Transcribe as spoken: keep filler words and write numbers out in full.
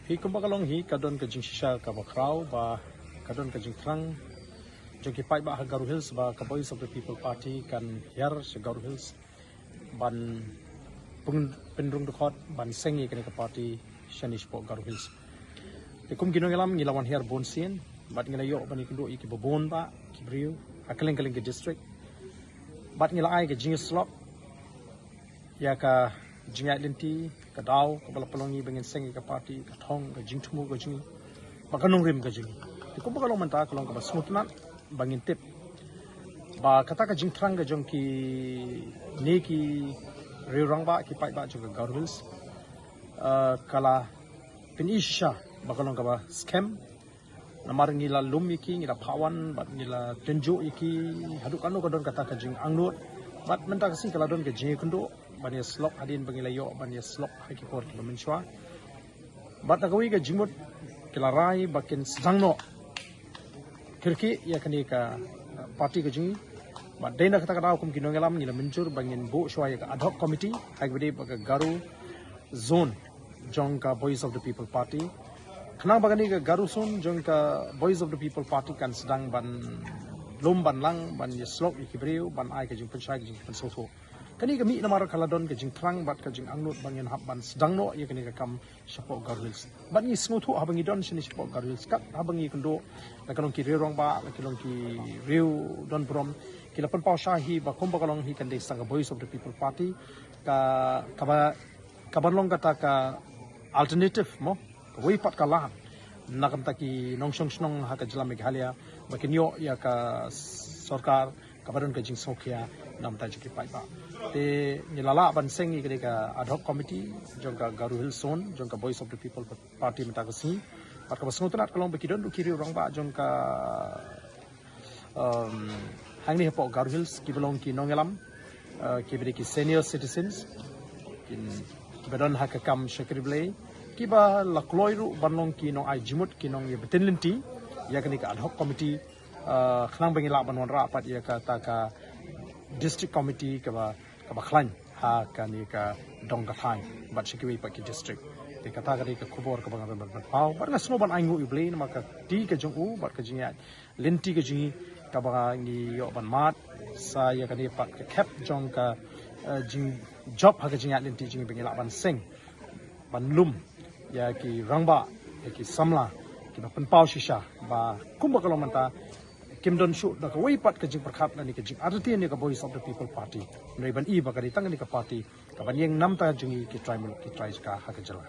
Hi kumba ka long hi ka don ka jingshisha kaba khraw ba ka don ka jingthrang jong ki paidbah ha Garo Hills ba ka Voice of the People Party kan hiar sha Garo Hills ban pyn- pynrung dkhot ban seng ïa kane ka party shane shapoh Garo Hills. Te kum ki nongïalam ngi la wan hiar bun sien bad ngi la ïoh ban ïakynduh ïa kiba bun bah ki briew ha kylleng kylleng ki district bad ngi la ai ka jingïasyllok ïa ka jingïaid lynti, ka daw kaba la pynlong ïa ngi ba ngin seng ïa ka party, ka thong, ka jingthmu ka jong ngi bad ka nongrim ka jong ngi. Te kumba ka long mynta ka long kaba sngewtynnat ba ngin tip ba kata ka jingthrang ka jong kine ki riew rangbah, ki paidbah jong ka Garo Hills, eh, ka la pyni shisha ba ka long kaba skhem. Namar ngi la lum ïa ki, ngi la phah wan bad ngi la tynjuh ïa ki haduh katno ka don kata ka jingangnud. Bad mynta ka sngi ka la don ka jingïakynduh ban ïasyllok hadien ba ngi la ïoh ban ïasyllok ha ki por kiba mynshuwa. Bad da kawei ka jingmut ki la rai ba kin sdang noh kyrkieh ïa kane ka, uh, party ka jong ngi. Bad dei na kata ka daw kum ki nongïalam ngi la mynjur ba ngin buh shuwa ïa ka ad hoc committee ha kaba ïadei bad ka Garo zone jong ka Voice of the People Party. Khnang ba kane ka Garo zone jong ka Voice of the People Party kan sdang ban lum ban lang, ban ïasyllok ïa ki briew, ban ai ka jingpynshai, ka jingpynsngewthuh. Kane ka mih namar ka la don ka jingthrang bad ka jingangnud ba ngin hap ban sdang noh ïa kane ka kam shapoh Garo Hills. Bad ngi sngewthuh haba ngi don shane shapoh Garo Hills, kat haba ngi ïakynduh, la ki long ki riew rangbah, la ki long ki riew donburom, ki la pynpaw shisha hi ba kumba ka long hi kan dei sa ka Voice of the People Party, ka, kaba, kaban long kata ka alternative mo, kawei pat ka lad na ka bynta ki nongshong shnong ha ka jylla Meghalaya ba kin ïoh ïa ka sorkar kaba don ka jingsngewkhia na ka bynta jong ki paidbah. Te ngi la lah ban seng ïa kane ka ad hoc committee jong ka Garo Hills Zone jong ka Voice of the People Party mynta ka sngi. Bad kaba sngewtynnat ka long ba ki don ruh ki riew rangbah jong ka, um, hangne hapoh Garo Hills kiba long ki nongïalam, uh, kiba dei ki senior citizens, kin, kiba don ha ka kam shakri Blei, kiba la kloi ruh ban long ki nongai jingmut, ki nongïabynta lynti ïa kane ka ad hoc committee, uh, khnang ba ngin lah ban wanrah pat ïa kata ka district committee kaba, kaba khlaiñ ha kane ka dong ka thaiñ bad sha kiwei pat ki district. Te kata ka dei ka khubor kaba nga don ban pynpaw bad nga sngew ban ainguh ïa U Blei namar ka kti ka jong u bad ka jingïaid lynti ka jong ngi kaba ngi ïoh ban mad sa ïa kane pat ka khep jong ka, eh, jingjop ha ka jingïaid lynti jong ngi ba ngi lah ban seng ban lum ïa ki rangbah, ïa ki samla kiba pynpaw shisha ba kumba ka long mynta kim don shuh da kawei pat ka jingpyrkhat lane ka jingartatien ïa ka Voice of the People Party. Hynrei ban i ba ka dei tang kane ka party kaban ïeng namar jong ngi ki trai muluk ki trai jaka ha ka jylla.